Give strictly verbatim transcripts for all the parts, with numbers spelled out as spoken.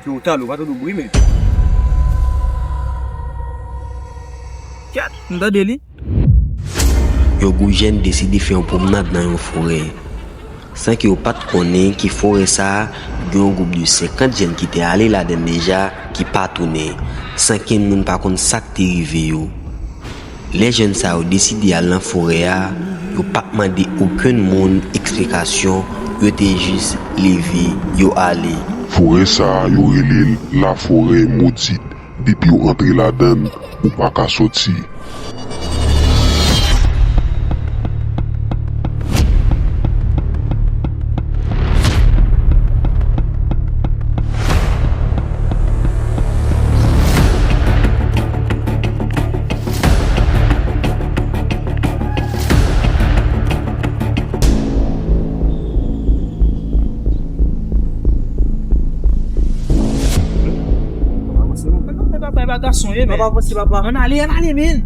Yo, tande, ou pa tande bri, men. Kèt, m tande li. Yon gwoup jèn deside fè yon pwomnad nan yon forè. San ke yo pa t konnen ke forè sa a, gen yon gwoup de senkant jèn ki te ale ladan l deja, ki pa tounen, san kenn moun pa konn sa k te rive yo. Lè jèn sa yo deside al nan forè a, yo pa t mande okenn moun eksplikasyon, yo te jis leve, yo ale. Forè sa a, yo rele l Laforè Modit. Depi w antre ladan l, ou pa ka soti. Papa, papa, papa, gason ye, men. Papa, papa, papa. Ann ale, ann ale, men.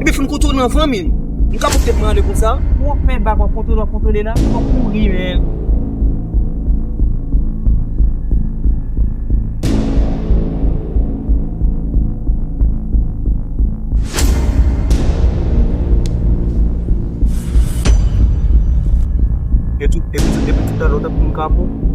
Epi foun kontwole nan van, men. M ka pote mwen ale konsa. Ou fè bak, w ap kontwole, w ap kontwole la. W ap mouri, men. E tout, epi tout, epi tout talè w t ap pou m ka pou.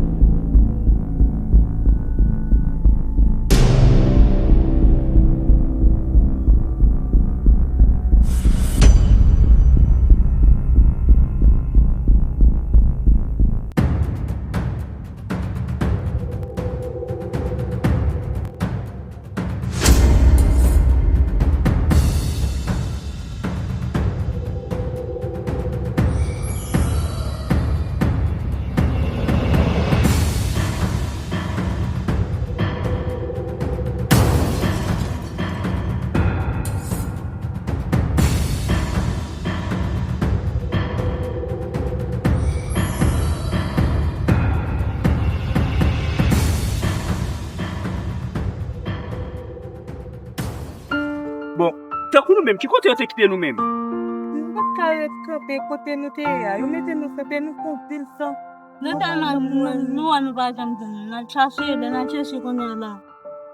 Bon, tankou nou menm, ki kote yo te kite nou menm? Nou pa t ka ret kanpe kote nou te ye a. Yo mete nou kanpe, nou pran anpil tan. Nou tèlman nou, nou, nou wè nou pa janm jwenn. N al chache, lè n al chache kounye a la.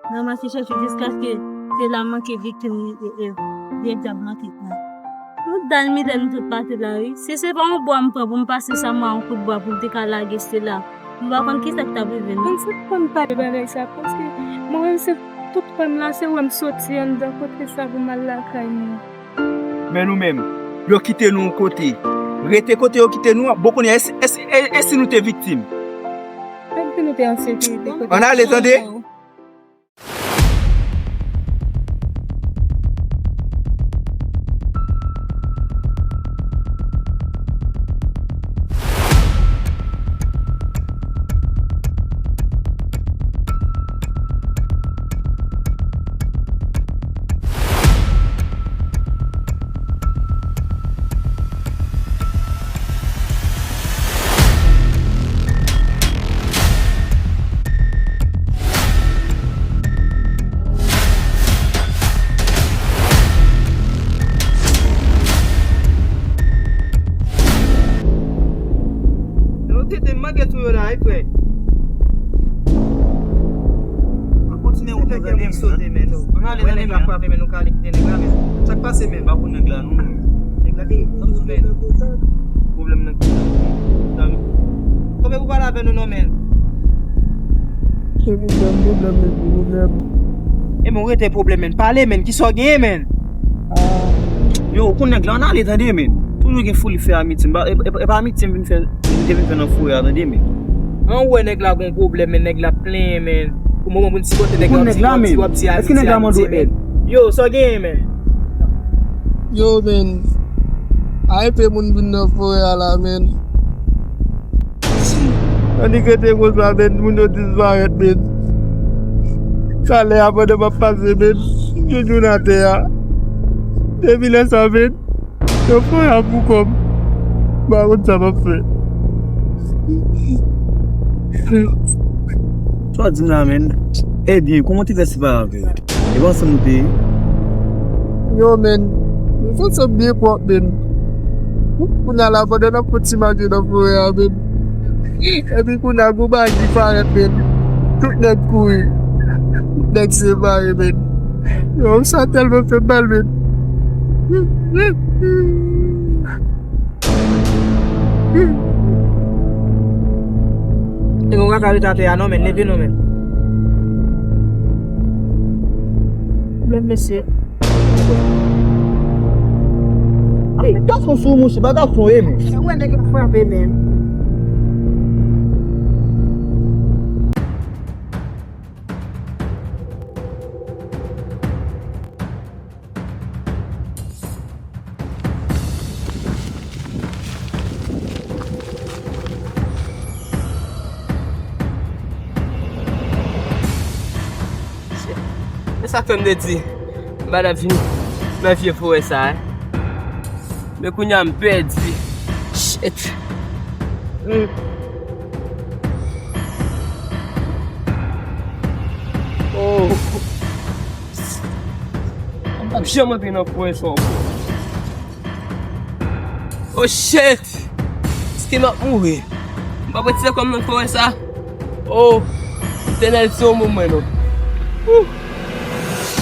N ranmase chache jiskaske se la manke viktim, e, e, vye dyab manke pran. Nou dal mizè nou tout pase la, wi. Si se pa yon bwa m pran pou m pase Samwa yon kout bwa pou l te ka lage Stella, m pa konn kisa k t ap rive nou. Mwen se konn pale bagay sa, paske mwen menm se tout kò m la, se wè m soti anndan kote sa pou m al lakay mwen. Men nou menm, yo kite nou yon kote. Rete kote yo kite nou an, bon kounye a, e si, e si, e, e si nou te viktim? Menm si nou te an sekirite, kote. Ann ale, tande. Nou tete m manke tou yo la, wi, frè. An kontinye wout nou, tande m. Sote, men. Ann ale, tande m, men. Frape, men, nou ka ale kite nèg la, men. Sa k pase, men? Pa pou nèg la, non, men. Nèg la ki, men. Pwoblèm nan ki la. Tande. Konbyen pou pale avè nou, non, men? Se pwoblèm, pwoblèm, epi pwoblèm. E men, w rete pwoblèm, men. Pale, men. Kisa w genyen, men? Ah. Yo, ou konn nèg la, ann ale, tande, men. Toujou gen foli fè a Mitim. E, e, e pa Mitim vin fè, m te vin fè nan forè a, tande, men. An wè nèg la gon pwoblèm, men nèg la plenyen, men. Pou moman pou n sipòte nèg la, w ap di, w ap di Ayiti, Ayiti, men. Yo, sa w genyen, men? Yo, men. A enpe moun vin nan forè a la, men. Annik rete konsa, men, moun yo disparèt, men. Talè a, pandan m ap pase, men, m jwenn youn atè a. Depi lè sa, men, yo fè y ap pou kò m. M pa konn sa m ap fè. Sa w di m la, men? Ebyen, kòman w te fè separe avè yo? E pa ansanm nou te ye? Yo, men, nou te ansanm byen pwòp, men. Kounye a la, pandan n ap fè ti mache nan forè a, men. Epi kounye a, gon bagay ki parèt, men. Tout nèg kouri. Tout nèg separe, men. Yo, sa tèlman fè m mal, men. E nou ka ret atè a non, men leve non, men. Pwoblèm, mesye. Ey, gason sou mouche, pa gason e, men. Ou wè nèg yo frape, men. E sa k fè m te di m pa t ap vin nan vye forè sa a. Men kounye a m pèdi. Shit. Hmm. Oh. M p ap janm antre nan forè sa ankò. Oh shit! Èske m ap mouri? M p ap retire kò m nan forè sa. Oh! Letènèl, se ou mwen non. Ouh!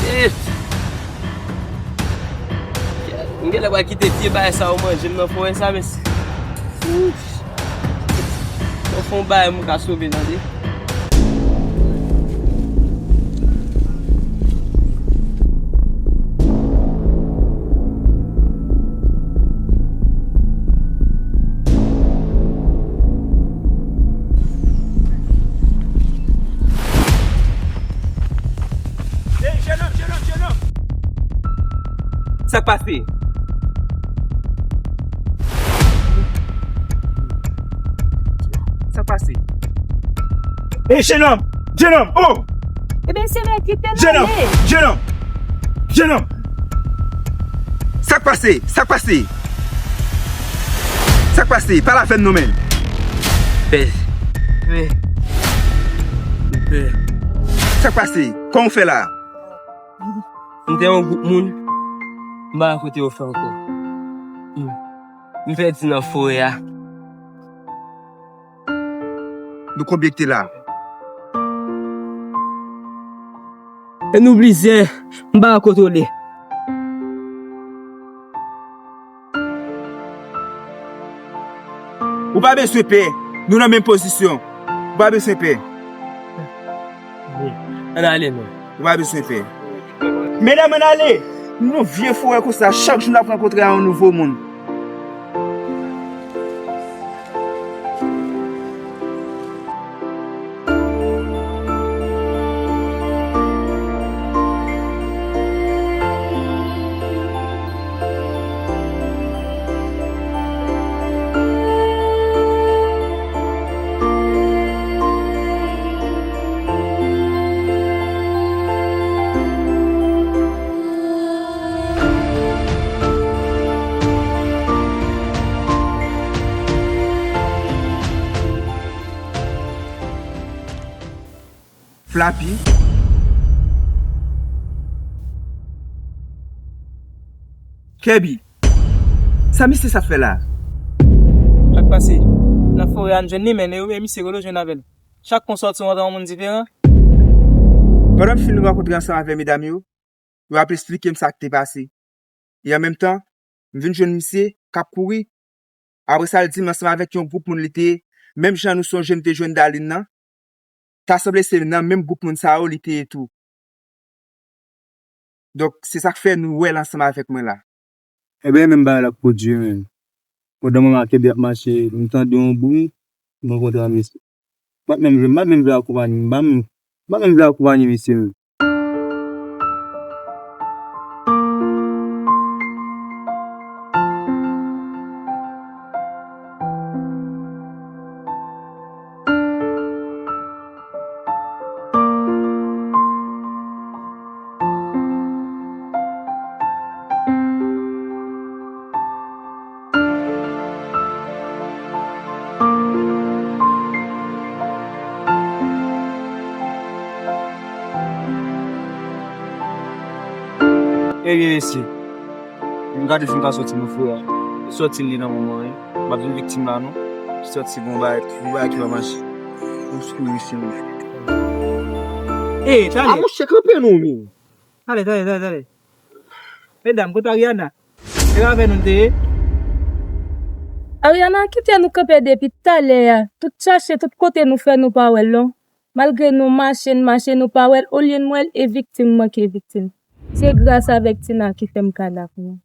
Shit! M genlè pral kite vye bagay sa yo manje m nan forè sa, mesye. Ouh! Fò fè yon bagay m ka sove, tande. Ey, jenòm, jenòm, jenòm! Sa k pase? Sa k pase? Ey, jenòm! Jenòm! Oh! Ebyen, se mwen ki te jenòm! Jenòm! Jenòm! Sa k pase? Sa k pase? Sa k pase? Pale avè m non, men. Pè. Pè. Pè. Sa k pase? Kòman w fè la? M te yon gwoup moun, m pa wè kote yo fè ankò. M, m pèdi nan forè a. Nou konbyen ki te la? E nou plizyè, m pa wè kote w ye. Ou pa bezwen pè. Nou nan menm pozisyon. Ou pa bezwen pè. Ann ale, non. Ou pa bezwen pè. Medam, ann ale. Nou vye forè konsa, chak jou n ap rankontre a yon nouvo moun. Flappy. Kèbi. Sa misye sa fè la? Sa k pase? Nan forè a n jwenn li, men e misye kote w jwenn avè l? Chak kon sòti w antre yon moun diferan. Pandan m fin rankontre ansanm avè medam yo, yo ap esplike m sa k te pase. E an menm tan, m vin jwenn misye k ap kouri. Apre sa, l di m ansanm avèk yon gwoup moun li te ye, menm jan nou sonje m te jwenn Darline nan, ta sanble se nan menm gwoup moun sa yo li te ye tou. Donk, se sa k fè nou wè l ansanm avèk mwen la. Ebyen, menm bagay la ap pwodui, menm. Pandan mwen ak Kèbi ap mache, m tande yon bri, m rankontre ak misye. M pa t menm vle, m pa t menm vle akonpanye, m pa menm, m pa menm vle akonpanye misye menm. Ebyen, mesye, m gade si m ka sòti nan forè a. Sòti li nan moman, wi. M ap vin viktim la, non. Sòti, bon bagay, bon bagay ki pa mache. M sou misye, wi. E, tande. A, monchè, kanpe non, men. Tande, tande, tande, tande. Medam, kote Ariana? Se avè nou l te ye? Ariana kite nou kanpe depi talè a. Tout chache, tout kote nou fè nou pa wè l non. Malgre nou mache, n mache, nou pa wè l. Olye n wè l, e viktim manke viktim. Se gras avèk Tina ki fè m ka la kounye a.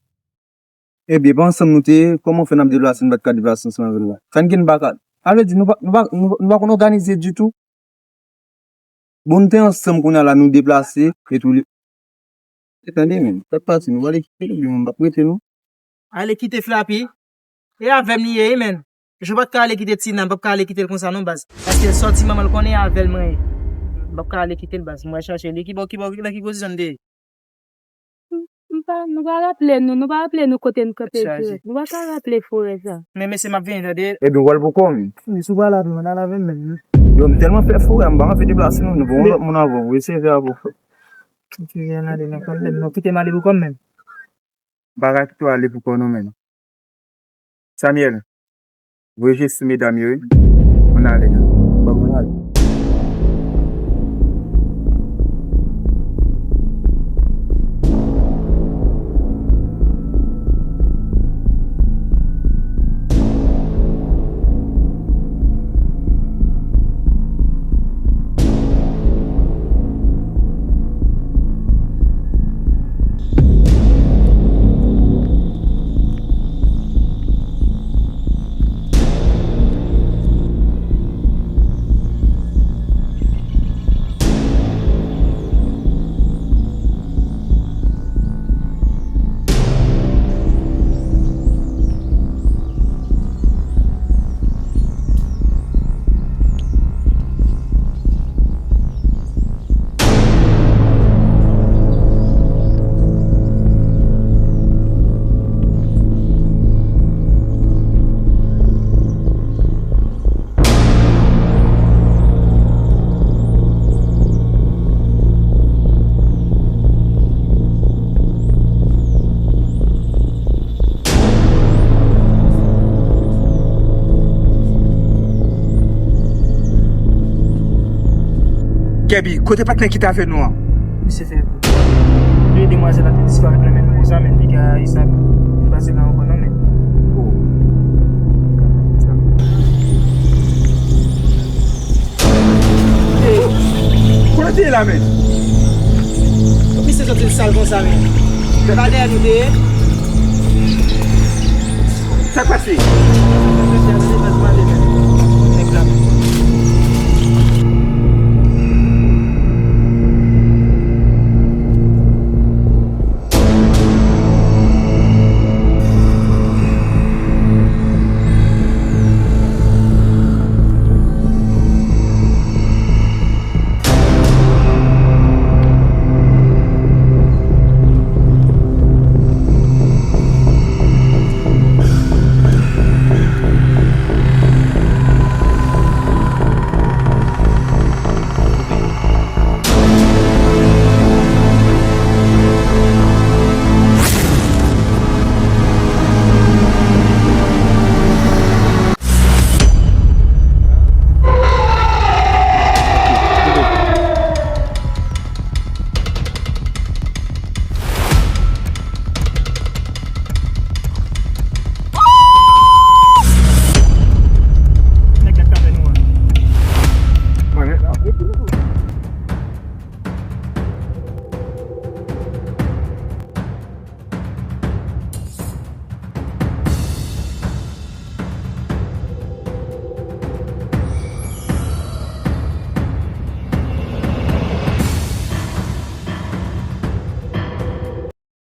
Ebyen, pa ansanm nou te ye, kòman fè n ap deplase, n pa t ka deplase ansanm avè l la? Sa n gen, n pa ka. Sa vle di, nou pa, nou pa, nou, nou pa konn òganize ditou? Bon, nou te ansanm, kounye a la, nou deplase, e tou li. E tande, men, sa k pase, nou prale kite l, oubyen nou p ap rete, non? Ale kite Flappy. E avè m li ye, wi, men. Jan w pa t ka ale kite Tina, m p ap ka ale kite l konsa, non, baz. Paske l sòti, manman l konnen avè l mwen ye. M p ap ka ale kite l, baz. Mwen chache li. Ki bò, ki bò, nan ki pozisyon l te ye? M pa, nou pa raple nou, nou pa raple nou kote n kanpe dirèk. Nou pa ka raple forè sa. Men mesye, m ap vini, tande. Ebyen, w al pou kò w, men. Men si w pa lave, mwen al lave m menm. Yo, m tèlman fè forè, m pa anvi deplase non, nou pran yon lòt moun avan, wi, se vre avè w. Kite m ale pou kò m menm. M pa ka kite w ale pou kò w non, men. Samuel, voye je sou medam yo, wi. Ann ale. Ban mwen ale. Kèbi, kote patnè ki t avè nou an? Misye fè vre. Li, demwazèl la te disparèt nan men nou konsa, men piga e sa pase la ankò non, men. Oh. Kote l ye la, men? Misye sòti l sal konsa, men. Se pa dèyè nou te ye? Sa k pase?